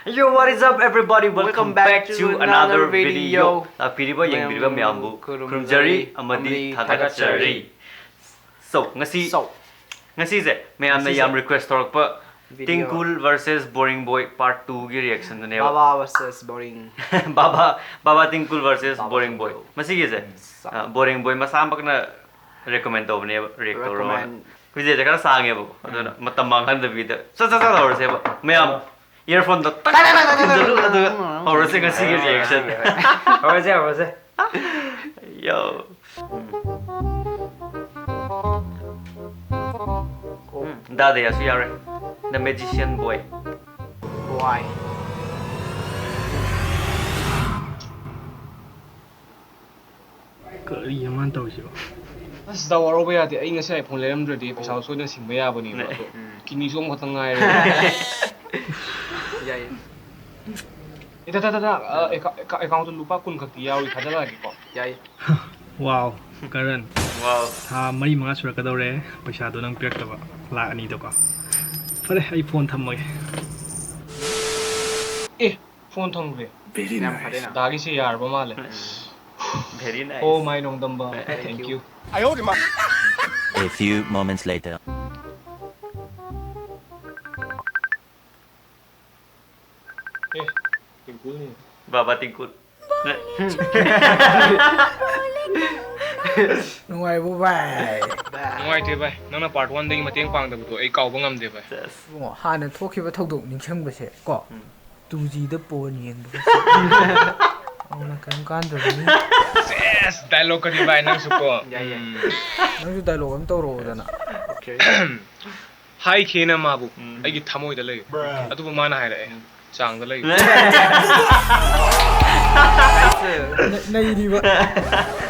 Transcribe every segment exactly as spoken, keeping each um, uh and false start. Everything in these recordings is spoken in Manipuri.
Yo, what is up, everybody? Welcome back to another video. ꯂꯥꯛꯄꯤꯔꯤꯕ, ꯌꯦꯡꯕꯤꯔꯤꯕ ꯃꯌꯥꯝꯕꯨ ꯈꯨꯔꯨꯝꯖꯔꯤ ꯑꯃꯗꯤ ꯊꯥꯒꯠꯆꯔꯤ꯫ So, ꯉꯁꯤ, So, ꯉꯁꯤꯁꯦ ꯃꯌꯥꯝꯅ ꯉꯁꯤꯁꯦ ꯌꯥꯝ request ꯇꯧꯔꯛꯄ video. Tinkul versus Boring Boy part two ꯒꯤ reaction ꯗꯨꯅꯦꯕ꯫ Baba versus Boring. Baba, Baba Tinkul versus Baba Boring Boy꯫ Tinkul꯫ ꯃꯁꯤꯒꯤꯁꯦ, ꯎꯝ, ꯁꯥ- ꯑ, Boring Boy ꯃꯁꯥꯃꯛꯅ recommend ꯇꯧꯕꯅꯦꯕ, react ꯇꯧꯔꯣꯅ꯫ Recommend꯫ Video ꯁꯦ ꯈꯔ ꯁꯥꯡꯉꯦꯕꯀꯣ, ꯑꯗꯨꯅ ꯎꯝ꯫ ꯃꯇꯝ ꯃꯥꯡꯍꯟꯗꯕꯤꯗ ꯁꯠ ꯁꯠ ꯁꯠ ꯍꯧꯔꯁꯦꯕ꯫ ꯃꯌꯥꯝ ꯑ꯫ Earphone ꯗꯣ ꯇꯛ ꯇꯛ ꯇꯛ ꯇꯛ ꯇꯛ ꯇꯛ ꯍꯧꯔꯁꯦ ꯉꯁꯤꯒꯤ reaction꯫ ꯍꯧꯔꯁꯦ, ꯍꯧꯔꯁꯦ꯫ Yo. ꯎꯝ, ꯗꯥꯗꯥ ꯌꯥꯁꯨ ꯌꯥꯎꯔꯦ꯫ The Magician Boy꯫ Boy꯫ ꯀꯔꯤꯅꯣ ꯃꯥꯅ ꯇꯧꯔꯤꯁꯤꯕꯣ? ꯑꯁ, ꯗꯥ, ꯋꯥꯔꯧꯕ ꯌꯥꯗꯦ꯫ ꯑꯩ ꯉꯁꯤ iPhone ꯂꯩꯔꯝꯗ꯭ꯔꯗꯤ ꯄꯩꯁꯥꯗꯣ ꯁꯣꯏꯗꯅ ꯁꯤꯡꯕ ꯌꯥꯕꯅꯦꯕ꯫ ꯎꯝ꯫ ꯑꯗꯣ ꯎꯝ꯫ Kidney ꯁꯨ ꯑꯃꯈꯛꯇꯪ ꯉꯥꯏꯔꯦ꯫ ꯌꯥꯏꯌꯦ꯫ ꯑꯦ, ꯇꯥ, ꯇꯥ, ꯇꯥ, ꯇꯥ, ꯑ, ꯑꯦꯀꯥ-, ꯑꯦꯀꯥ-, account ꯇ ꯂꯨꯄꯥ ꯀꯨꯟ ꯈꯛꯇꯤ ꯌꯥꯎꯔꯤ, ꯊꯥꯖꯜꯂꯛꯑꯒꯦꯀꯣ꯫ ꯌꯥꯏꯌꯦ꯫ Wow, Karan꯫ Wow꯫ ꯊꯥ ꯃꯔꯤ ꯃꯉꯥ ꯁꯨꯔꯛꯀꯗꯧꯔꯦ ꯄꯩꯁꯥꯗꯣ ꯅꯪ ꯄꯤꯔꯛꯇꯕ, ꯂꯥꯛ ꯑꯅꯤꯗꯣꯀꯣ꯫ ꯐꯔꯦ, ꯑꯩ phone ꯊꯝꯃꯒꯦ꯫ ꯑꯦ, phone ꯊꯝꯈ꯭ꯔꯦ꯫ Very nice꯫ ꯌꯥꯝ ꯐꯔꯦꯅ꯫ ꯗꯥꯒꯤꯁꯦ ꯌꯥꯔꯕ ꯃꯥꯜꯂꯦ꯫ ꯎꯝ꯫ Very nice꯫ Oh my ꯅꯣꯡꯗꯝꯕ꯫ Thank you꯫ ꯑꯌꯣ ꯃꯥ꯫ A few moments later꯫ ꯑꯦ, ꯇꯤꯡꯀꯨꯜꯅꯤ꯫ ꯕꯥꯕꯥ ꯇꯤꯡꯀꯨꯜ꯫ ꯅꯨꯡꯉꯥꯏꯕ꯭ꯔꯣ ꯚꯥꯏ? ꯅꯨꯡꯉꯥꯏꯇꯦ ꯚꯥꯏ, ꯅꯪꯅ part one ꯗꯒꯤ ꯃꯇꯦꯡ ꯄꯥꯡꯗꯕꯗꯣ ꯑꯩ ꯀꯥꯎꯕ ꯉꯝꯗꯦ ꯚꯥꯏ꯫ ꯁꯦꯁ꯫ ꯏꯕꯨꯡꯉꯣ, ꯍꯥꯟꯅ ꯊꯣꯛꯈꯤꯕ ꯊꯧꯗꯣꯛ ꯅꯤꯡꯁꯤꯡꯕꯁꯦ ꯀꯣ, ꯎꯝ꯫ Two G ꯗ porn ꯌꯦꯡꯕꯒ ꯑꯃꯨꯛꯅ ꯀꯔꯤꯝ ꯀꯥꯟꯗꯕꯅꯤ꯫ ꯁꯦꯁ, dialogue ꯀꯗꯤ ꯚꯥꯏ ꯅꯪꯁꯨ ꯀꯣ꯫ ꯌꯥꯏ, ꯌꯥꯏ꯫ ꯎꯝ꯫ ꯅꯪꯁꯨ dialogue ꯑꯃ ꯇꯧꯔꯛꯑꯣꯗꯅ꯫ Okay꯫ ꯍꯥꯏꯈꯤꯅ ꯃꯥꯕꯨ, ꯎꯝ꯫ ꯑꯩꯒꯤ ꯊꯃꯣꯏꯗ ꯂꯩ꯫ Bruh꯫ ꯑꯗꯨꯕꯨ ꯃꯥꯅ ꯍꯥꯏꯔꯛꯑꯦ, ꯎꯝ꯫ ꯆꯥꯡꯗ ꯂꯩ꯫ ꯅ-, ꯅꯩꯔꯤꯕ꯫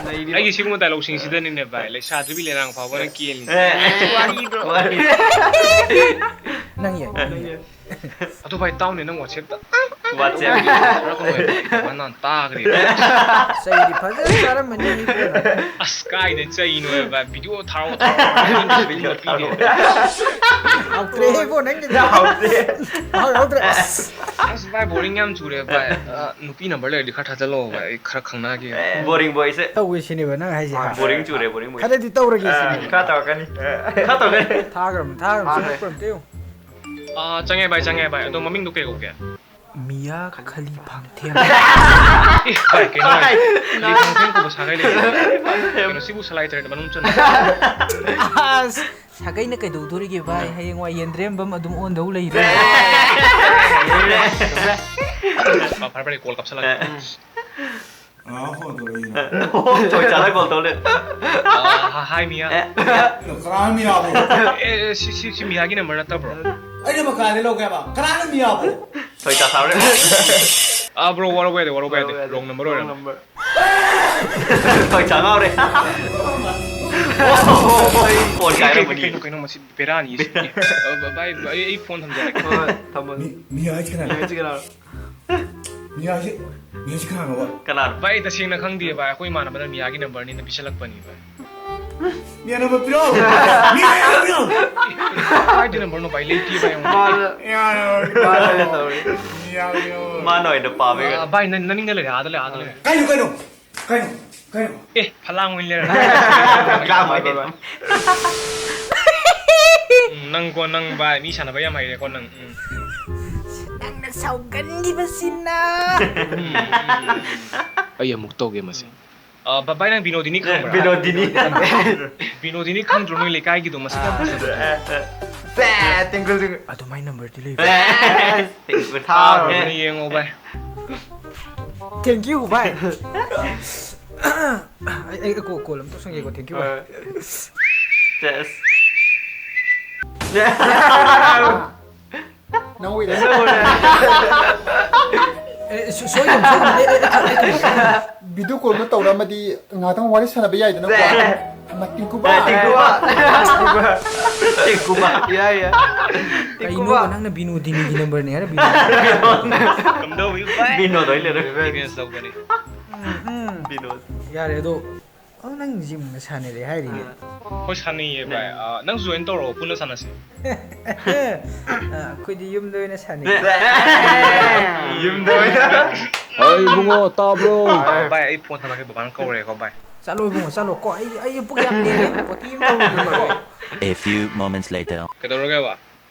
ꯅꯩꯔꯤꯕ꯫ ꯑꯩꯒꯤ ꯁꯤꯒꯨꯝꯕ dialogue ꯁꯤꯡꯁꯤꯗꯅꯤꯅꯦ ꯚꯥꯏ, ꯂꯩꯁꯥꯗ꯭ꯔꯤꯕꯤ ꯂꯩꯔꯥꯡ ꯐꯥꯎꯕꯅ ꯀꯦꯜꯂꯤꯁꯦ꯫ ꯑꯦ꯫ ꯋꯥꯔꯤꯗꯣ꯫ ꯋꯥꯔꯤ꯫ ꯅꯪ ꯌꯥꯏ, ꯅꯪ ꯌꯥꯏ꯫ ꯑꯗꯨ ꯚꯥꯏ, ꯇꯥꯎꯅꯦ, ꯅꯪ WhatsApp ꯇ WhatsApp-ꯀꯤ ꯊꯥꯔꯛꯀꯅꯨ ꯍꯥꯏꯕ꯫ ꯃꯥꯅ ꯇꯥꯈ꯭ꯔꯦ꯫ ꯆꯩꯗꯤ ꯐꯖꯅ ꯆꯥꯔꯝꯃꯅꯤ ꯃꯤ ꯄꯨꯟꯅ꯫ ꯑꯁ, ꯀꯥꯏꯗꯩ ꯆꯩꯅꯣ ꯍꯥꯏꯕ? Video ꯊꯥꯔꯛꯑꯣ, ꯊꯥꯔꯛꯑꯣ꯫ Video ꯄꯤꯗꯦ꯫ ꯍꯥꯎꯇ꯭ꯔꯦꯍꯦ ꯏꯕꯣ ꯅꯪꯒꯤꯗꯤ꯫ ꯍꯥꯎꯇꯦ꯫ ꯃꯍꯥꯎ ꯌꯥꯎꯗ꯭ꯔꯦ꯫ ꯑꯁ꯫ ꯑꯁ, ꯚꯥꯏ, boring ꯌꯥꯝ ꯆꯨꯔꯦ, ꯚꯥꯏ꯫ ꯑ, ꯅꯨꯄꯤ number ꯂꯩꯔꯗꯤ ꯈꯔ ꯊꯥꯖꯜꯂꯛꯑꯣ, ꯚꯥꯏ꯫ ꯑꯩ ꯈꯔ ꯈꯪꯅꯒꯦ꯫ ꯑꯦ, boring boy-ꯁꯦ꯫ ꯇꯧꯒꯦ ꯁꯤꯅꯦꯕ ꯅꯪ ꯍꯥꯏꯁꯦ, ꯍꯥ? Boring ꯆꯨꯔꯦ, boring boy꯫ ꯈꯔꯗꯤ ꯇꯧꯔꯒꯦ ꯑ, ꯁꯤꯅꯦꯕ꯫ ꯈꯔ ꯇꯧꯔꯛꯀꯅꯤ꯫ ꯈꯔ ꯇꯧꯔꯛꯀꯅꯤ꯫ ꯊꯥꯈ꯭ꯔꯕꯅꯤ, ꯊꯥꯈ꯭ꯔꯕꯅꯤ, ꯊꯥꯈ꯭ꯔꯦ꯫ ꯆꯪꯉꯛꯄ꯭ꯔꯥ ꯑꯝꯇ ꯌꯦꯡꯉꯨ꯫ ꯑꯥ, ꯆꯪꯉꯦ, ꯚꯥꯏ, ꯆꯪꯉꯦ, ꯚꯥꯏ꯫ ꯑꯗꯣ ꯃꯃꯤꯡꯗꯣ ꯀꯩ ꯀꯧꯒꯦ? ꯃꯤꯌꯥ ꯈꯂꯤ ꯐꯥꯡꯊꯦꯝ꯫ ꯑꯦ, ꯚꯥꯏ, ꯀꯩꯅꯣ ꯍꯥꯏꯁꯦ? ꯈꯂꯤ ꯐꯥꯡꯊꯦꯝ ꯀꯧꯕ ꯁꯥꯒꯩ ꯂꯩꯕ꯭ꯔꯣ? ꯀꯩꯅꯣ, ꯁꯤꯕꯨ ꯁꯂꯥꯏ ꯇꯔꯦꯠ ꯃꯅꯨꯡ ꯆꯟꯕ꯭ꯔꯣ? ꯑꯁ, ꯁꯥꯒꯩꯅ ꯀꯩꯗꯧꯗꯣꯔꯤꯒꯦ, ꯚꯥꯏ? ꯍꯌꯦꯡꯋꯥꯏ ꯌꯦꯟꯗ꯭ꯔꯦꯝꯕꯝ ꯑꯗꯨꯝ ꯑꯣꯟꯗꯧ ꯂꯩꯔꯦ꯫ ꯑ, ꯐꯔꯦ, ꯐꯔꯦ, call ꯀꯥꯞꯁꯜꯂꯛꯀꯦ꯫ ꯀꯅꯥ phone ꯇꯧꯔꯛꯏꯅꯣ? ꯑꯣ, ꯊꯣꯏ ꯆꯥꯔꯣꯏ call ꯇꯧ ꯂꯩ꯫ ꯑ, hi, ꯃꯤꯌꯥ꯫ ꯑꯦ, ꯀꯅꯥꯅꯣ ꯃꯤꯌꯥꯕꯨ? ꯑꯦ, ꯑꯦ, ꯁꯤ, ꯁꯤ, ꯁꯤ ꯃꯤꯌꯥꯒꯤ number ꯅꯠꯇꯕ꯭ꯔꯣ? ꯑꯩꯅ ꯀꯅꯥꯗꯩ ꯂꯧꯒꯦ ꯍꯥꯏꯕ? ꯀꯅꯥꯅꯣ ꯃꯤꯌꯥꯕꯨ? ꯊꯣꯏ ꯆꯥ ꯁꯥꯎꯔꯦ꯫ ꯑ, bro, ꯋꯥꯔꯧꯕ ꯌꯥꯗꯦ, ꯋꯥꯔꯧꯕ ꯌꯥꯗꯦ꯫ Wrong number ꯑꯣꯏꯔꯝꯃꯦ꯫ Wrong number꯫ ꯊꯣꯏ ꯆꯥ ꯉꯥꯎꯔꯦ꯫ Phone ꯀꯥꯏꯔꯝꯃꯅꯤ꯫ ꯀꯩꯅꯣ, ꯀꯩꯅꯣ, ꯃꯁꯤ ꯕꯦꯔꯥꯅꯤ ꯁꯤꯗꯤ꯫ ꯑ, ꯚꯥꯏ, ꯑꯩ, ꯑꯩ phone ꯊꯝꯖꯔꯒꯦ꯫ ꯍꯣꯏ, ꯍꯣꯏ, ꯊꯝꯃꯣ꯫ ꯃꯤ-, ꯃꯤꯌꯥ ꯍꯥꯏꯁꯤ ꯀꯅꯥꯅꯣ? ꯃꯤꯌꯥ ꯍꯥꯏꯁꯤ ꯀꯅꯥꯅꯣ? ꯃꯤꯌꯥꯁꯤ, ꯃꯤꯌꯥꯁꯤ ꯀꯅꯥꯅꯣꯕ? ꯀꯅꯥꯅꯣ? ꯚꯥꯏ, ꯇꯁꯦꯡꯅ ꯈꯪꯗꯦ ꯚꯥꯏ꯫ ꯑꯩꯈꯣꯏ ꯏꯃꯥꯟꯅꯕꯅ ꯃꯤꯌꯥꯒꯤ numberꯅꯤꯅ ꯄꯤꯁꯜꯂꯛꯄꯅꯤ ꯚꯥꯏ꯫ ꯃꯤꯌꯥ number ꯄꯤꯔꯛꯑꯣ꯫ ꯃꯤꯌꯥ number ꯄꯤꯔꯛꯑꯣ꯫ ꯀꯥꯏꯗ numberꯅꯣ ꯚꯥꯏ? ꯂꯩꯇꯦ ꯚꯥꯏ, ꯑꯩꯉꯣꯟꯗ꯫ ꯃꯥꯅ, ꯃꯤꯌꯥ number꯫ ꯃꯥꯅ ꯇꯧꯔꯤ꯫ ꯃꯤꯌꯥ number꯫ ꯃꯥꯅ ꯑꯣꯏꯅ ꯄꯥꯝꯃꯦ꯫ ꯑ, ꯚꯥꯏ, ꯅꯪ, ꯅꯅꯤꯡꯗ ꯂꯩꯔꯦ, ꯑꯥꯗ ꯂꯩꯔꯦ, ꯑꯥꯗ ꯂꯩꯔꯦ꯫ ꯀꯩꯅꯣ, ꯀꯩꯅꯣ? ꯀꯩꯅꯣ? ꯀꯩꯅꯣ? ꯑꯦ, ꯐꯂꯥꯡ ꯑꯣꯏꯅ ꯂꯩꯔꯝꯃꯦ꯫ ꯐꯂꯥꯡ ꯑꯣꯏꯅ ꯂꯩꯔꯝꯃꯦ꯫ ꯎꯝ, ꯅꯪꯀꯣ, ꯅꯪ ꯚꯥꯏ, ꯃꯤ ꯁꯥꯟꯅꯕ ꯌꯥꯝ ꯍꯩꯔꯦꯀꯣ ꯅꯪ꯫ ꯎꯝ꯫ ꯅꯪꯅ ꯁꯥꯎꯒꯟꯈꯤꯕꯁꯤꯅ꯫ ꯎꯝ, ꯎꯝ, ꯎꯝ꯫ ꯑꯩ ꯑꯃꯨꯛ ꯇꯧꯒꯦ ꯃꯁꯤ꯫ ꯑ, ꯚ-, ꯚꯥꯏ, ꯅꯪ ꯕꯤꯅꯣꯗꯤꯅꯤ ꯈꯪꯕ꯭ꯔꯥ? ꯕꯤꯅꯣꯗꯤꯅꯤ꯫ ꯕꯤꯅꯣꯗꯤꯅꯤ ꯈꯪꯗ꯭ꯔꯣ, ꯅꯣꯏ ꯂꯩꯀꯥꯏꯒꯤꯗꯣ? ꯃꯁꯛ ꯌꯥꯝ ꯐꯖꯕꯗꯣ꯫ ꯁꯦ, ꯇꯤꯡꯀꯨ ꯇꯤꯡꯀꯨ꯫ ꯑꯗꯨ ꯃꯥꯏ numberꯗꯤ ꯂꯩꯕ꯭ꯔꯥ? ꯁꯦ, ꯇꯤꯡꯀꯨ ꯊꯥꯔꯣ꯫ ꯊꯥꯕꯅꯤ, ꯌꯦꯡꯉꯣ ꯚꯥꯏ꯫ Thank you, ꯚꯥꯏ꯫ ꯑꯩ, ꯑꯩ call, call ꯑꯝꯇ ꯇꯧꯁꯟꯒꯦꯀꯣ, thank you, ꯚꯥꯏ꯫ ꯍꯣꯏ꯫ ꯆꯦꯁ꯫ ꯅꯪ ꯑꯣꯏꯔꯦ꯫ ꯑꯦ, ꯁꯣ-, ꯁꯣꯏꯗꯅ, ꯁꯣꯏꯗꯅ꯫ ꯑꯦ, ꯑꯦ, ꯑꯦ, ꯑꯦ, ꯑꯦ, video call ꯑꯃ ꯇꯧꯔꯛꯑꯝꯃꯗꯤ ꯉꯥꯏꯍꯥꯛꯇꯪ ꯋꯥꯔꯤ ꯁꯥꯟꯅꯕ ꯌꯥꯏꯗꯅꯀꯣ꯫ ꯇꯤꯡꯀꯨꯕ꯫ ꯇꯤꯡꯀꯨꯕ꯫ ꯇꯤꯡꯀꯨꯕ꯫ ꯌꯥꯏ, ꯌꯥꯏ꯫ ꯀꯩꯅꯣꯕ, ꯅꯪꯅ ꯕꯤꯅꯣꯗꯤꯅꯤꯒꯤ ꯅꯝꯕꯔꯅꯦ ꯍꯥꯏꯔ ꯕꯤꯅꯣꯗ? ꯀꯝꯗꯧꯋꯤ ꯚꯥꯏ? ꯕꯤꯅꯣꯗ ꯑꯣꯏ ꯂꯩꯔꯦ꯫ ꯔꯤꯚꯦꯟꯁ ꯂꯧꯒꯅꯤ꯫ ꯎꯝ, ꯎꯝ꯫ ꯕꯤꯅꯣꯗ꯫ ꯌꯥꯔꯦ ꯑꯗꯣ꯫ ꯑꯣ, ꯅꯪ ꯖꯤꯝꯒ ꯁꯥꯟꯅꯔꯦ ꯍꯥꯏꯔꯤꯅꯦ꯫ ꯑꯥ꯫ ꯍꯣꯏ, ꯁꯥꯟꯅꯩꯌꯦ ꯚꯥꯏ꯫ ꯑꯥ, ꯅꯪ ꯖꯣꯏꯟ ꯇꯧꯔꯛꯑꯣ, ꯄꯨꯟꯅ ꯁꯥꯟꯅꯁꯦ꯫ ꯑꯥ, ꯑꯩꯈꯣꯏꯗꯤ ꯌꯨꯝꯗ ꯑꯣꯏꯅ ꯁꯥꯟꯅꯩ꯫ ꯌꯨꯝꯗ ꯑꯣꯏꯅ꯫ ꯍꯣꯏ, ꯏꯕꯨꯡꯉꯣ, ꯇꯥꯕ꯭ꯔꯣ? ꯑꯥ, ꯚꯥꯏ, ꯑꯩ ꯐꯣꯟ ꯊꯝꯃꯒꯦ, ꯕꯕꯥꯅ ꯀꯧꯔꯦꯀꯣ, ꯚꯥꯏ꯫ ꯆꯠꯂꯣ ꯏꯕꯨꯡꯉꯣ, ꯆꯠꯂꯣ꯫ ꯀꯣ, ꯑꯩ, ꯑꯩ ꯄꯨꯛ ꯌꯥꯝ ꯂꯦꯝꯃꯦ꯫ ꯄꯣꯇꯤ ꯑꯃ ꯇꯧꯔꯨꯒꯦꯀꯣ꯫ A few moments later. ꯀꯩꯗꯧꯔꯒꯦꯕ?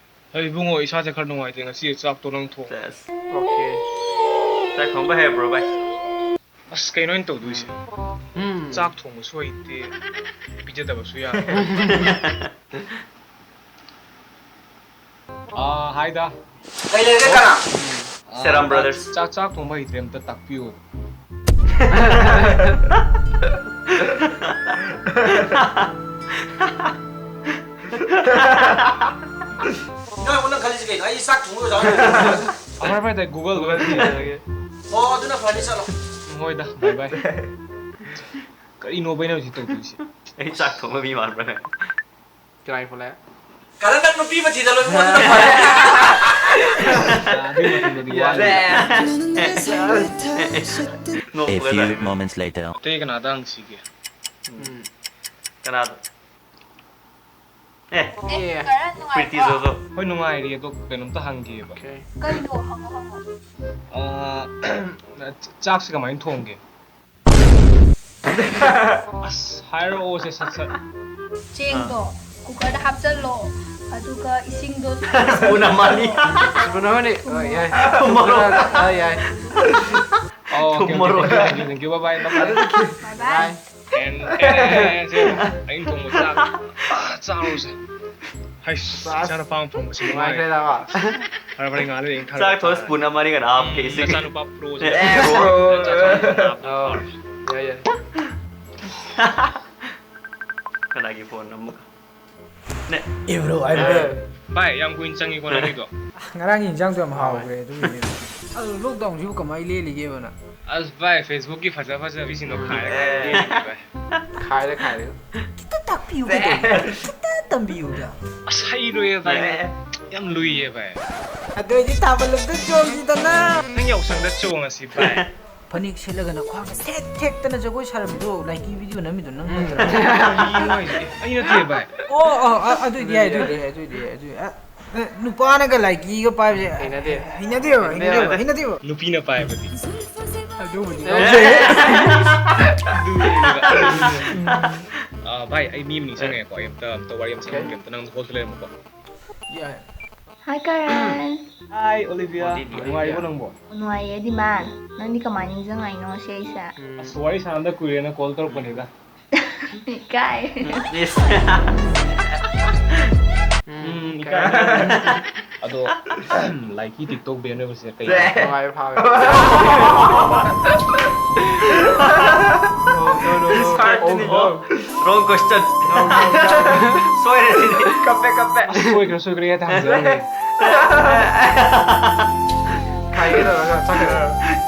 ꯍꯩ, ꯏꯕꯨꯡꯉꯣ, ꯏꯁꯥꯁꯦ ꯈꯔ ꯅꯨꯡꯉꯥꯏꯇꯦ꯫ ꯉꯁꯤ ꯆꯥꯛꯇꯣ ꯅꯪ ꯊꯣꯡ꯫ ꯁꯦꯁ꯫ ꯑꯣꯀꯦ꯫ ꯆꯥꯛ ꯊꯣꯡꯕ ꯍꯩꯕ꯭ꯔꯣ, ꯚꯥꯏ? ꯑꯁ, ꯀꯩꯅꯣ ꯑꯩꯅ ꯇꯧꯗꯣꯏꯁꯦ? ꯎꯝ꯫ ꯆꯥꯛ ꯊꯣꯡꯕꯁꯨ ꯍꯩꯇꯦ, ꯄꯤꯖꯗꯕꯁꯨ ꯌꯥꯗꯦ꯫ ꯑꯥ, ꯍꯥꯏꯗ꯫ ꯀꯩ ꯂꯩꯔꯒꯦ, ꯀꯅꯥ? ꯑꯥ, ꯁꯦꯔꯥꯝ ꯕ꯭ꯔꯗꯔꯁ꯫ ꯆꯥꯛ, ꯆꯥꯛ ꯊꯣꯡꯕ ꯍꯩꯇ꯭ꯔꯦ, ꯑꯝꯇ ꯇꯥꯛꯄꯤꯌꯣ꯫ ꯅꯪ ꯑꯩꯉꯣꯟꯗ ꯈꯜꯂꯤꯁꯤ ꯀꯩꯅꯣ? ꯑꯩ ꯆꯥꯛ ꯊꯣꯡꯕ ꯑꯣꯖꯥ ꯑꯣꯏꯅ ꯑꯃꯔ ꯐꯥꯏꯗ ꯒꯨꯒꯜ ꯂꯣꯏ ꯊꯤꯔꯒꯦ꯫ ꯑꯣ, ꯑꯗꯨꯅ ꯐꯅꯤ, ꯆꯠꯂꯣ꯫ ꯍꯣꯏꯗ, ꯕꯥꯏ ꯕꯥꯏ꯫ ꯀꯔꯤꯅꯣꯕ ꯑꯩꯅ ꯍꯧꯖꯤꯛ ꯇꯧꯗꯣꯏꯁꯦ? ꯑꯩ ꯆꯥꯛ ꯊꯣꯡꯕ ꯃꯤ ꯃꯥꯟꯕ꯭ꯔꯥ? ꯀꯅꯥꯒꯤ ꯐꯣꯟ ꯂꯥꯛꯑꯦ? ꯀꯔꯟ ꯅꯪ ꯅꯨꯄꯤ ꯑꯃ ꯊꯤꯖꯜꯂꯣ ꯏꯕꯨꯡꯉꯣ, ꯑꯗꯨꯅ ꯐꯔꯦ꯫ ꯑꯗꯨꯒꯤ ꯃꯇꯝꯗꯗꯤ ꯋꯥꯠꯂꯤ꯫ ꯌꯥꯔꯦ꯫ A few moments later. ꯑꯇꯩ ꯀꯅꯥꯗ ꯍꯪꯁꯤꯒꯦ? ꯎꯝ꯫ ꯀꯅꯥꯗ? ꯑꯦ, ꯑꯦ, ꯄ꯭ꯔꯤꯇꯤ ꯖꯣꯖꯣ꯫ ꯍꯣꯏ, ꯅꯨꯡꯉꯥꯏꯔꯤ, ꯑꯗꯣ ꯀꯩꯅꯣꯝꯇ ꯍꯪꯒꯦꯕ꯫ ꯑꯣꯀꯦ꯫ ꯀꯩꯅꯣ? ꯍꯪꯉꯣ, ꯍꯪꯉꯣ꯫ ꯑꯥ, ꯆꯥꯛꯁꯦ ꯀꯃꯥꯏꯅ ꯊꯣꯡꯒꯦ? ꯑꯁ, ꯍꯥꯏꯔꯛꯑꯣꯁꯦ ꯁꯠ ꯁꯠ꯫ ꯆꯦꯡꯗꯣ ꯑꯥ꯫ ꯀꯨꯀꯔꯗ ꯍꯥꯞꯆꯜꯂꯣ, ꯑꯗꯨꯒ ꯏꯁꯤꯡꯗꯣ ꯁ꯭ꯄꯨꯟ ꯑꯃꯅꯤ꯫ ꯁ꯭ꯄꯨꯟ ꯑꯃꯅꯤ꯫ ꯍꯣꯏ, ꯌꯥꯏ꯫ ꯊꯨꯝ ꯃꯣꯔꯣꯛ꯫ ꯍꯣꯏ, ꯌꯥꯏ꯫ ꯑꯣ, ꯑꯣꯀꯦ, ꯊꯨꯝ ꯑꯣꯀꯦ, ꯃꯣꯔꯣꯛ꯫ Thank you, thank you, thank you, bye bye, bye bye꯫ Bye bye꯫ Bye꯫ And, and, ꯑꯩꯅ ꯊꯣꯡꯕ ꯆꯥꯛ ꯆꯥꯔꯨꯁꯦ꯫ ꯍꯩꯁ, ꯆꯥꯛ ꯏꯆꯥꯅꯨꯄꯥ ꯑꯃ ꯐꯪꯕꯁꯤ ꯅꯨꯡꯉꯥꯏ꯫ ꯅꯨꯡꯉꯥꯏꯈ꯭ꯔꯦꯗꯕ꯫ ꯐꯔꯦ, ꯐꯔꯦ, ꯉꯥꯏꯍꯥꯛ ꯂꯩꯔ ꯏꯪꯊꯔꯛꯄ ꯆꯥꯛ ꯊꯣꯡ ꯇꯥꯔꯦ꯫ ꯁ꯭ꯄꯨꯟ ꯑꯃ ꯑꯅꯤꯒ ꯍꯥꯞꯀꯦ, ꯎꯝ, ꯏꯁꯤꯡ꯫ ꯅꯆꯥꯅꯨꯄꯥ ꯄ꯭ꯔꯣꯁꯦ꯫ ꯑꯦ, ꯄ꯭ꯔꯣ꯫ ꯅꯆꯥꯅꯨꯄꯥ ꯄ꯭ꯔꯣ꯫ ꯑꯧ, ꯌꯥꯏ, ꯌꯥꯏ꯫ ꯀꯅꯥꯒꯤ ꯐꯣꯟ ꯑꯃꯨꯛ? ꯅꯦ꯫ ꯑꯦ, ꯕ꯭ꯔꯣ, ꯑꯩ ꯑꯦ꯫ ꯚꯥꯏ, ꯌꯥꯝ ꯀꯨꯏꯅ ꯆꯪꯉꯤꯀꯣ ꯅꯪꯒꯤꯗꯣ꯫ ꯉꯔꯥꯡꯒꯤ ꯏꯟꯖꯥꯡꯗꯣ ꯌꯥꯝ ꯍꯥꯎꯋꯦ꯫ ꯍꯥꯎꯈ꯭ꯔꯦ, ꯑꯗꯨꯒꯤꯅꯦ꯫ ꯑꯗꯣ ꯂꯣꯛꯗꯥꯎꯟꯁꯤꯕꯨ ꯀꯃꯥꯏꯅ ꯂꯦꯜꯂꯤꯒꯦꯕ ꯅꯪ? ꯑꯁ, ꯚꯥꯏ, Facebook ꯀꯤ ꯐꯖ ꯐꯖꯕꯤꯁꯤꯡꯗꯣ ꯈꯥꯏꯔ ꯈꯥꯏꯔ ꯑꯦ꯫ ꯂꯦꯜꯂꯤꯅꯦ, ꯚꯥꯏ꯫ ꯈꯥꯏꯔꯦ, ꯈꯥꯏꯔꯦ꯫ ꯈꯤꯇ ꯇꯥꯛꯄꯤꯌꯨ ꯀꯩꯗꯧꯒꯦ? ꯈꯤꯇ ꯇꯝꯕꯤꯌꯨꯗ꯫ ꯑꯁ, ꯍꯩꯔꯣꯏꯌꯦ ꯚꯥꯏ꯫ ꯌꯥꯝ ꯂꯨꯏꯌꯦ ꯚꯥꯏ꯫ ꯑꯗꯨ ꯑꯣꯏꯗꯤ ꯊꯥꯕꯜ ꯑꯝꯇ ꯆꯣꯡꯁꯤꯗꯅ꯫ ꯅꯪ ꯌꯥꯎꯁꯪꯗ ꯆꯣꯡꯉꯁꯤ ꯚꯥꯏ꯫ ꯐꯅꯦꯛ ꯁꯦꯠꯂꯒꯅ ꯈ꯭ꯋꯥꯡꯗ ꯁꯦꯠ ꯊꯦꯛꯇꯅ ꯖꯒꯣꯏ ꯁꯥꯔꯝꯕꯗꯣ ꯂꯥꯏꯀꯤ ꯚꯤꯗꯤꯑꯣ ꯅꯝꯃꯤꯗꯣ ꯅꯪ ꯅꯠꯇ꯭ꯔꯣ? ꯀꯔꯤꯅꯣ ꯍꯥꯏꯁꯦ? ꯑꯩ ꯅꯠꯇꯦ ꯚꯥꯏ꯫ ꯑꯣ ꯑꯣ ꯑ- ꯑꯗꯨꯏꯗꯤ ꯌꯥꯏ, ꯑꯗꯨꯏꯗꯤ ꯌꯥꯏ, ꯑꯗꯨꯏꯗꯤ ꯌꯥꯏ, ꯑꯗꯨꯏ ꯑ, ꯑ, ꯅꯨꯄꯥꯅꯒ ꯂꯥꯏꯀꯤꯒ ꯄꯥꯏꯕꯁꯦ ꯍꯩꯅꯗꯦ꯫ ꯍꯩꯅꯗꯦꯕ, ꯍꯩꯅꯗꯦꯕ, ꯍꯩꯅꯗꯦꯕ꯫ ꯍꯩꯅꯗꯦꯕ꯫ ꯅꯨꯄꯤꯅ ꯄꯥꯏꯕꯗꯤ꯫ ꯑꯗꯨꯕꯨꯗꯤ ꯑꯦ꯫ ꯑꯥ, ꯚꯥꯏ, ꯑꯩ ꯃꯤ ꯑꯃ ꯅꯤꯡꯁꯤꯡꯉꯦꯀꯣ꯫ ꯑꯩ ꯑꯝꯇ, ꯑꯝꯇ ꯋꯥꯔꯤ ꯑꯃ ꯁꯥꯟꯅꯒꯦ꯫ ꯑꯝꯇ ꯅꯪ ꯍꯣꯜꯗ ꯂꯩꯔꯝꯃꯨꯀꯣ꯫ ꯌꯥꯏ꯫ Hi, Karan. ꯍꯥꯏ, ꯑꯣꯂꯤꯚꯤꯌꯥ꯫ ꯑꯣꯂꯤꯚꯤꯌꯥ꯫ ꯅꯨꯡꯉꯥꯏꯔꯤꯕꯣ ꯅꯪꯕꯣ? ꯅꯨꯡꯉꯥꯏꯌꯦ, ꯗꯤꯃꯥꯟ꯫ ꯅꯪꯗꯤ ꯀꯃꯥꯏꯅ ꯅꯤꯡꯁꯤꯡꯉꯛꯏꯅꯣ ꯉꯁꯤ ꯑꯩꯁꯦ? ꯑꯁ, ꯋꯥꯔꯤ ꯁꯥꯟꯅꯗ ꯀꯨꯏꯔꯦꯅ ꯀꯣꯜ ꯇꯧꯔꯛꯄꯅꯤꯗ꯫ ꯏꯀꯥꯏ꯫ ꯏꯁ꯫ ꯎꯝ, ꯏꯀꯥꯏ꯫ ꯑꯗꯣ, ꯂꯥꯏꯀꯤ ꯇꯤꯛꯇꯣꯛ ꯕꯦꯟ ꯑꯣꯏꯕꯁꯦ ꯀꯩ? ꯅꯨꯡꯉꯥꯏꯕ ꯐꯥꯎꯋꯦ꯫ Disheartening, no? Wrong question. ꯁꯣꯏꯔꯦ ꯁꯤꯗꯤ꯫ ꯀꯞꯄꯦ, ꯀꯞꯄꯦ꯫ ꯑꯁ, ꯁꯣꯏꯈ꯭ꯔꯦ, ꯁꯣꯏꯈ꯭ꯔꯦ ꯍꯦꯛꯇ ꯍꯟꯖꯔꯝꯃꯦ꯫ ꯈꯥꯏꯒꯦ ꯇꯧꯔꯒ ꯆꯠꯈ꯭ꯔꯦ꯫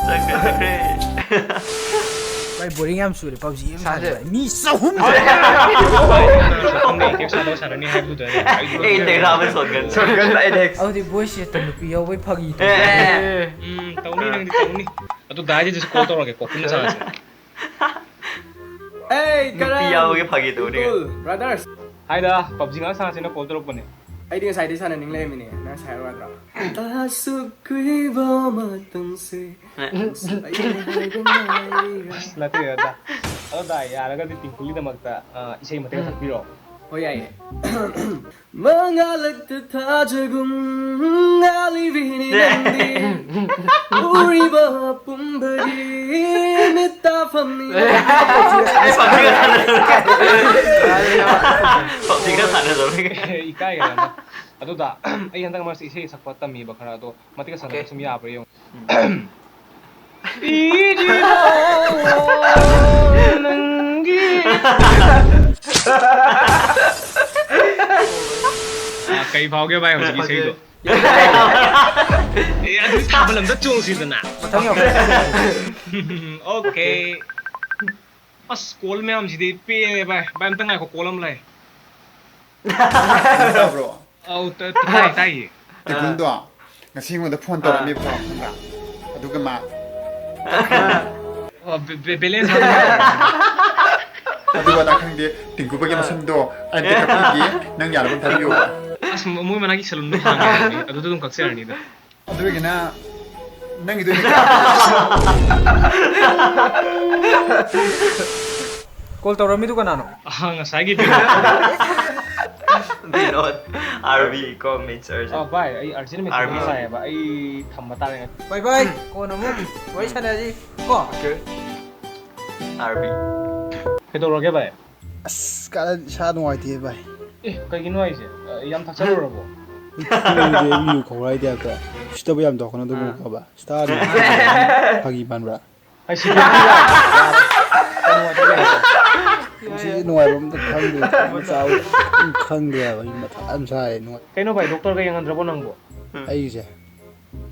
ꯆꯠꯈ꯭ꯔꯦ꯫ ꯚꯥꯏ, ꯕꯣꯔꯤꯡ ꯌꯥꯝ ꯆꯨꯔꯦ ꯄꯕꯖꯤ ꯑꯃ ꯁꯥꯁꯦ꯫ ꯁꯥꯟꯅꯕ꯫ ꯃꯤ ꯆꯍꯨꯝ ꯈꯪꯗꯦ, ꯇꯦꯛꯁ ꯊꯥꯗꯣꯛꯑ ꯁꯥꯟꯅꯅꯤ ꯍꯥꯏꯕꯗꯨꯗ ꯑꯩ ꯑꯩ ꯇꯦꯛꯁ ꯊꯥꯕ ꯁꯣꯠꯀꯟ꯫ ꯁꯣꯠꯀꯟ ꯑꯩ ꯇꯦꯛꯁ꯫ ꯑꯗꯨꯗꯤ ꯚꯣꯏꯁ ꯆꯦꯠꯇ ꯅꯨꯄꯤ ꯌꯥꯎꯕꯩ ꯐꯥꯒꯤ ꯑꯦ꯫ ꯎꯝ, ꯇꯧꯅꯤ, ꯅꯪꯗꯤ ꯇꯧꯅꯤ꯫ ꯑꯗꯨ ꯗꯥꯏꯗꯁꯨ ꯀꯣꯜ ꯇꯧꯔꯒꯦꯀꯣ, ꯄꯨꯟꯅ ꯁꯥꯟꯅꯁꯦ꯫ Hey, ꯅꯨꯄꯤ ꯌꯥꯎꯕꯒꯤ ꯐꯥꯒꯤ ꯇꯧꯅꯤ꯫ People, brothers. ꯍꯥꯏꯗ, ꯄꯕꯖꯤ ꯉꯥꯛ ꯁꯥꯟꯅꯁꯦꯅ ꯀꯣꯜ ꯇꯧꯔꯛꯄꯅꯦ꯫ ꯑꯩꯗꯤ ꯉꯁꯥꯏꯗꯩ ꯁꯥꯟꯅꯅꯤꯡ ꯂꯩꯔꯝꯃꯤꯅꯦ꯫ ꯅꯪ ꯁꯥꯟꯅꯔꯣ ꯌꯥꯗ꯭ꯔꯣ? ꯑꯁꯨꯛ ꯀꯨꯏꯕ ꯃꯇꯝꯁꯦ ꯅꯪꯁꯨ ꯑꯩꯅ ꯍꯥꯏꯕ ꯉꯥꯏꯔꯤꯔꯥ? ꯑꯁ, ꯅꯠꯇꯦ, ꯅꯠꯇꯦ꯫ ꯑꯗꯣ ꯗꯥ, ꯌꯥꯔꯒꯗꯤ ꯇꯤꯡꯀꯨꯂꯤꯗꯃꯛꯇ, ꯑ, ꯏꯁꯩ ꯃꯇꯦꯛ ꯑꯃ ꯁꯛꯄꯤꯔꯛꯑꯣ꯫ ꯍꯣꯏ, ꯌꯥꯏꯌꯦ꯫ ꯃꯉꯥꯂꯛꯇ ꯊꯥꯖꯒꯨꯝ ꯉꯥꯜꯂꯤꯕꯤꯅꯤ ꯅꯪꯗꯤ꯫ ꯎꯔꯤꯕ ꯄꯨꯝꯕꯒꯤ ꯃꯤꯠ ꯇꯥꯐꯝꯅꯤ꯫ ꯑꯩ ꯄꯕꯖꯤꯒ ꯁꯥꯟꯅꯖꯔꯒꯦ꯫ ꯄꯕꯖꯤꯒ ꯁꯥꯟꯅꯖꯔꯒꯦ꯫ ꯏꯀꯥꯏꯒꯗꯕ꯫ ꯑꯗꯨꯗ ꯑꯩ ꯍꯟꯗꯛ ꯃꯔꯛꯁꯦ ꯏꯁꯩ ꯁꯛꯄ ꯇꯝꯃꯤꯕ ꯈꯔ, ꯑꯗꯣ ꯃꯇꯦꯛ ꯁꯥꯟꯅꯕ ꯁꯨꯝ ꯌꯥꯕ꯭ꯔꯥ ꯌꯦꯡꯉꯨ꯫ ꯅꯪꯒꯤ꯫ ꯑ, ꯀꯩ ꯐꯥꯎꯒꯦ ꯚꯥꯏ ꯍꯧꯖꯤꯛꯀꯤ ꯏꯁꯩꯗꯣ? ꯑꯦ, ꯑꯗꯨ ꯊꯥꯕꯜ ꯑꯝꯇ ꯆꯣꯡꯁꯤꯗꯅ꯫ ꯃꯊꯪ ꯌꯥꯎ꯫ Okay. ꯑꯁ, ꯀꯣꯜ ꯃꯌꯥꯝꯁꯤꯗꯤ ꯄꯦꯜꯂꯦ ꯚꯥꯏ꯫ ꯚꯥꯏ, ꯑꯝꯇ ꯉꯥꯏꯈꯣ, ꯀꯣꯜ ꯑꯃ ꯂꯥꯛꯑꯦ꯫ ꯇꯥꯕ꯭ꯔꯣ? ꯑꯧ, ꯇ-, ꯇ-, ꯇꯥꯏ, ꯇꯥꯏꯌꯦ꯫ ꯇꯦꯒꯨꯟꯗꯣ ꯉꯁꯤ ꯑꯩꯉꯣꯟꯗ ꯐꯣꯟ ꯇꯧꯔꯛꯑꯝꯃꯦꯕꯀꯣ, ꯈꯪꯕ꯭ꯔꯥ? ꯑꯗꯨꯒ ꯃꯥ ꯑꯣ, ꯕꯦ-, ꯕꯦ-, ꯕꯦꯂꯦꯟꯁ ꯍꯥꯞꯄ ꯌꯥꯗ꯭ꯔꯣ? ꯑꯗꯨꯒ ꯅꯪ ꯈꯪꯗꯦ, ꯇꯤꯡꯀꯨꯕꯒꯤ ꯃꯁꯝꯗꯣ ꯑꯩꯅ ꯇꯦꯛꯀꯛꯄꯤꯒꯦ, ꯅꯪ ꯌꯥꯅꯕ ꯑꯝ ꯊꯥꯕꯤꯌꯣ꯫ ꯑꯁ, ꯃ-, ꯃꯣꯏ ꯃꯅꯥꯛꯀꯤ ꯁꯦꯂꯨꯟꯗꯣ ꯍꯥꯡꯉꯦ ꯍꯥꯏꯕꯅꯤ, ꯑꯗꯨꯗ ꯑꯗꯨꯝ ꯀꯛꯆꯔꯅꯤꯗ꯫ ꯑꯗꯨꯒꯤꯅ ꯅꯪꯒꯤꯗꯣ ꯑꯣꯏꯅ ꯀꯣꯜ ꯇꯧꯔꯝꯃꯤꯗꯨ ꯀꯅꯥꯅꯣ? ꯑꯍ, ꯉꯁꯥꯏꯒꯤ ꯕꯤꯅꯣꯗ, ꯑꯥꯔ ꯕꯤ ꯀꯣ, ꯃꯤꯠꯁ ꯑꯔꯖꯨꯟ꯫ ꯑ, ꯚꯥꯏ, ꯑꯩ ꯑꯔꯖꯦꯟ ꯃꯤꯇꯤꯡ ꯑꯥꯔꯃꯤ꯫ ꯑꯃ ꯂꯥꯛꯑꯦꯕ, ꯑꯩ ꯊꯝꯕ ꯇꯥꯔꯦ꯫ ꯕꯥꯏ ꯕꯥꯏ, ꯀꯣꯟꯅ ꯑꯃꯨꯛ ꯋꯥꯔꯤ ꯁꯥꯟꯅꯔꯁꯤ ꯀꯣ꯫ R B. ꯀꯩꯗꯧꯔꯒꯦ, ꯚꯥꯏ? ꯑꯁ, ꯀꯥꯟꯅ ꯏꯁꯥ ꯅꯨꯡꯉꯥꯏꯇꯦ ꯚꯥꯏ꯫ ꯑꯦ, ꯀꯩꯒꯤꯅꯣ ꯍꯥꯏꯁꯦ? ꯑ, ꯌꯥꯝ ꯊꯛꯆꯜꯂꯨꯔꯕꯣ? ꯇꯨꯝꯕꯗꯤ ꯑꯩ ꯌꯨ ꯈꯧꯔꯥꯏꯗꯦ ꯍꯥꯏꯕꯗ꯫ ꯎꯁꯤꯠꯇꯕ ꯌꯥꯝ ꯇꯧꯔꯛꯀꯅꯨ ꯑꯗꯨꯒꯨꯝꯕ ꯈꯪꯕ꯭ꯔꯥ? ꯁ꯭ꯇꯥꯔ ꯐꯥꯒꯤ ꯃꯥꯟꯕ꯭ꯔꯥ? ꯑꯩ ꯁꯤꯒꯦ ꯇꯧꯔꯦ꯫ ꯀꯩꯅꯣ ꯍꯥꯏꯁꯦ? ꯄꯨꯟꯁꯤꯁꯦ ꯅꯨꯡꯉꯥꯏꯕ ꯑꯝꯇ ꯈꯪꯗꯦ, ꯊꯛꯄ ꯆꯥꯕ ꯑꯝ ꯈꯪꯗꯦ ꯍꯥꯏꯕ꯫ ꯑꯩ ꯃꯊꯥ ꯌꯥꯝ ꯁꯥꯏ꯫ ꯅꯨꯡꯉꯥꯏ-, ꯀꯩꯅꯣ ꯚꯥꯏ, ꯗꯣꯛꯇꯔꯒ ꯌꯦꯡꯍꯟꯗ꯭ꯔꯕꯣ ꯅꯪꯕꯣ? ꯑꯩꯁꯦ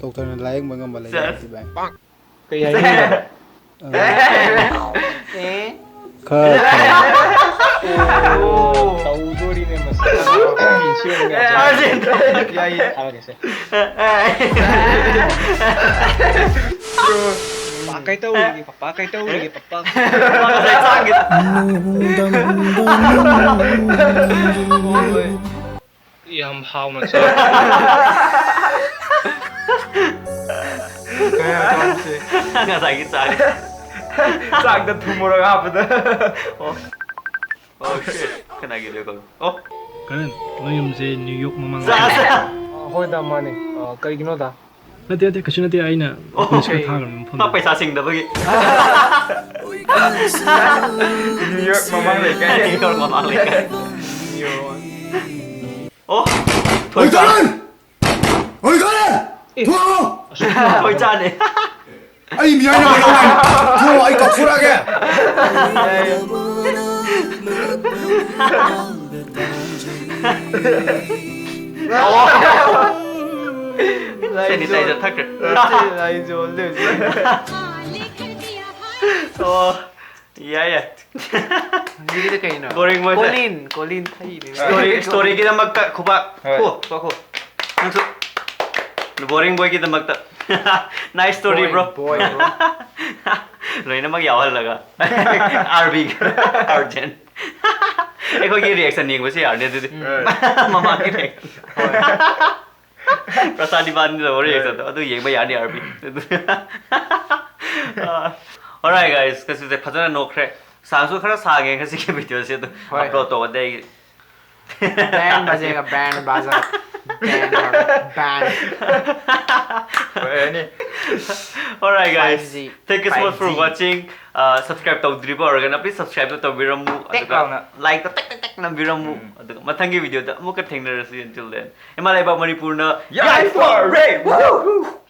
ꯗꯣꯛꯇꯔꯅ ꯂꯥꯏꯌꯦꯡꯕ ꯉꯝꯕ ꯂꯩꯇꯦ ꯚꯥꯏ꯫ ꯀꯩ ꯍꯥꯏꯅꯤꯡꯉꯤꯅꯣ? ꯑ, ꯈꯔ ꯐꯔꯦ꯫ ꯇꯧꯗꯣꯔꯤꯅꯦ ꯃꯁꯤ꯫ ꯁꯤ ꯑꯣꯏꯅ ꯌꯥꯏꯌꯦ꯫ ꯊꯥꯔꯒꯦꯁꯦ꯫ ꯄꯥ ꯀꯩ ꯇꯧꯔꯤꯒꯦ, ꯄꯄꯥ ꯀꯩ ꯇꯧꯔꯤꯒꯦ, ꯄꯄꯥ? ꯌꯥꯝ ꯍꯥꯎꯅ ꯆꯥ꯫ ꯀꯩ ꯍꯥꯏꯕ ꯆꯥꯁꯦ? ꯉꯁꯥꯏꯒꯤ ꯆꯥꯛ꯫ ꯆꯥꯛꯇ ꯊꯨꯝ ꯃꯣꯔꯣꯛ ꯍꯥꯞꯄꯗ꯫ ꯑꯣ꯫ ꯑꯣ, shit. ꯀꯅꯥꯒꯤ video call? ꯑꯣ꯫ ꯀꯔꯟ, ꯅꯣꯏ ꯌꯨꯝꯁꯦ ꯅ꯭ꯌꯨ ꯌꯣꯔꯛ ꯃꯃꯥꯡ꯫ ꯆꯥꯁꯦ꯫ ꯍꯣꯏꯗ, ꯃꯥꯅꯦ꯫ ꯑ, ꯀꯩꯒꯤꯅꯣꯗ? ꯅꯠꯇꯦ, ꯅꯠꯇꯦ, ꯀꯩꯁꯨ ꯅꯠꯇꯦ, ꯑꯩꯅ ꯑꯣ, ꯃꯤꯁꯀ ꯊꯥꯈ꯭ꯔꯕ ꯃꯐꯝꯗꯣ꯫ ꯄꯩꯁꯥ ꯁꯤꯡꯗꯕꯒꯤ꯫ ꯅ꯭ꯌꯨ ꯌꯣꯔꯛ ꯃꯃꯥꯡ ꯂꯩꯀꯥꯏ꯫ ꯅ꯭ꯌꯨ ꯌꯣꯔꯛ ꯃꯃꯥꯡ ꯂꯩꯀꯥꯏ꯫ ꯑꯣ꯫ ꯑꯣꯏ ꯀꯔꯟ! ꯑꯣꯏ ꯀꯔꯟ! ꯊꯣꯛꯂꯛꯑꯣ! ꯊꯣꯏ ꯆꯥꯅꯦ꯫ ꯑꯩ ꯃꯤꯑꯣꯏꯅꯕ ꯂꯧꯔꯦ! ꯊꯣꯛꯂꯛꯑꯣ, ꯑꯩ ꯀꯥꯎꯊꯣꯔꯛꯑꯒꯦ! Sanitizer ꯊꯛꯈ꯭ꯔꯦ꯫ ꯑꯣ꯫ ꯌꯥꯏ, ꯌꯥꯏ. ꯍꯧꯖꯤꯛꯀꯤꯗꯣ ꯀꯩꯅꯣ? Boring boy. ꯀꯣꯂꯤꯟ, ꯀꯣꯂꯤꯟ ꯊꯩꯅꯦ. Story, storyꯒꯤꯗꯃꯛꯇ ꯈꯨꯕꯥꯛ ꯍꯣꯏ. ꯈꯨ, ꯈꯨ, ꯈꯨ. ꯅꯪꯁꯨ Boring Boyꯒꯤꯗꯃꯛꯇ. Nice story, bro. Boy, bro. ꯂꯣꯏꯅꯃꯛ ꯌꯥꯎꯍꯜꯂꯒ ꯑꯥꯔꯕꯤ ꯑꯥꯔꯖꯦꯟ ꯑꯩꯈꯣꯏꯒꯤ reaction ꯌꯦꯡꯕꯁꯨ ꯌꯥꯔꯅꯤ ꯑꯗꯨꯗꯤ꯫ ꯎꯝ. ꯃꯃꯥꯡꯒꯤ reaction. ꯄ꯭ꯔꯁꯥꯗ ꯏꯕꯥꯅꯤꯅ ꯇꯧꯕ reactionꯗꯣ ꯑꯗꯨ ꯌꯦꯡꯕ ꯌꯥꯔꯅꯤ ꯑꯥꯔꯕꯤ꯫ Alright guys, ꯉꯁꯤꯁꯦ ꯐꯖꯅ ꯅꯣꯛꯈ꯭ꯔꯦ꯫ ꯁꯥꯡꯁꯨ ꯈꯔ ꯁꯥꯡꯉꯦ ꯉꯁꯤꯒꯤ videoꯁꯦ, ꯑꯗꯨ ꯍꯣꯏ. Upload ꯇꯧꯕꯗꯤ ꯑꯩ Band ꯕꯥꯖꯦꯒꯥ, band ꯕꯥꯖꯥ. Band, band. ꯍꯣꯏ, ꯑꯅꯤ. Alright guys, Five G. Thank you so much for Five G. Watching. Uh, subscribe ꯇꯧꯗ꯭ꯔꯤꯕ ꯑꯣꯏꯔꯒꯅ please subscribe ꯇꯧꯕꯤꯔꯝꯃꯨ, ꯇꯦꯛ ꯑꯗꯨꯒ ꯂꯥꯎꯅ. Likeꯇ ꯇꯛ ꯇꯛ ꯇꯛ ꯅꯝꯕꯤꯔꯝꯃꯨ, ꯎꯝ. ꯑꯗꯨꯒ ꯃꯊꯪꯒꯤ videoꯗ ꯑꯃꯨꯛꯀ ꯊꯦꯡꯅꯔꯁꯤ꯫ Until then, ꯏꯃꯥ ꯂꯩꯕꯥꯛ ꯃꯅꯤꯄꯨꯔꯅ ꯌꯥꯏꯐꯔꯦ! Woo!